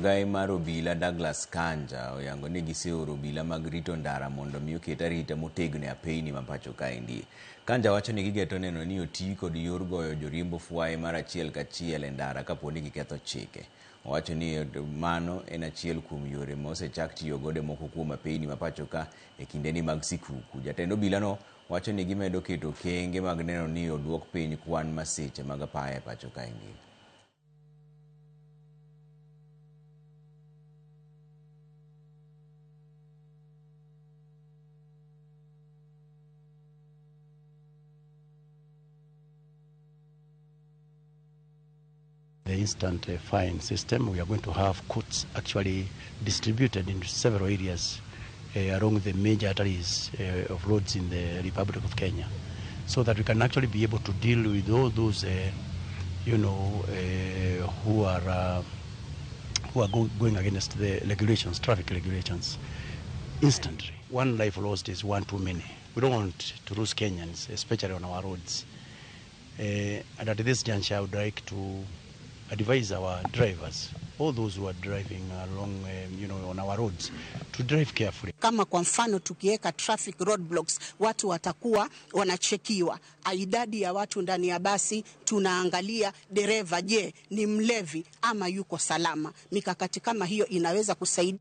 Gai mar obila Douglas Kanja oyango ni giseoro obila mag rito ndara mondo mi oket arita motegno e apeyni ma pacho kaendi. Kanja wacho ni gigeto neno ni oti kod yor goyo joriembo fwaye mar achiel kachiel e ndara kapo ni giketho chike. Owacho ni mano en achiel kuom yore ma osechak tiyo godo e moko kuom apeyni ma pacho ka e kindeni mag sikuku. Jatend obilano wacho ni gimedo keto okenge mag neno ni oduok piny kwan masiche mag apaya e pacho kaendi. The instant fine system, we are going to have courts actually distributed in several areas along the major arteries of roads in the Republic of Kenya, so that we can actually be able to deal with all those who are going against the regulations, traffic regulations, instantly. One life lost is one too many. We don't want to lose Kenyans, especially on our roads. And at this juncture, I would like to advise our drivers, all those who are driving along on our roads, to drive carefully. Kama kwa mfano tukiweka traffic roadblocks, watu watakuwa wanachekiwa idadi ya watu ndani ya basi, tunaangalia dereva, je, ni mlevi ama yuko salama. Mikakati kama hiyo inaweza kusaidia.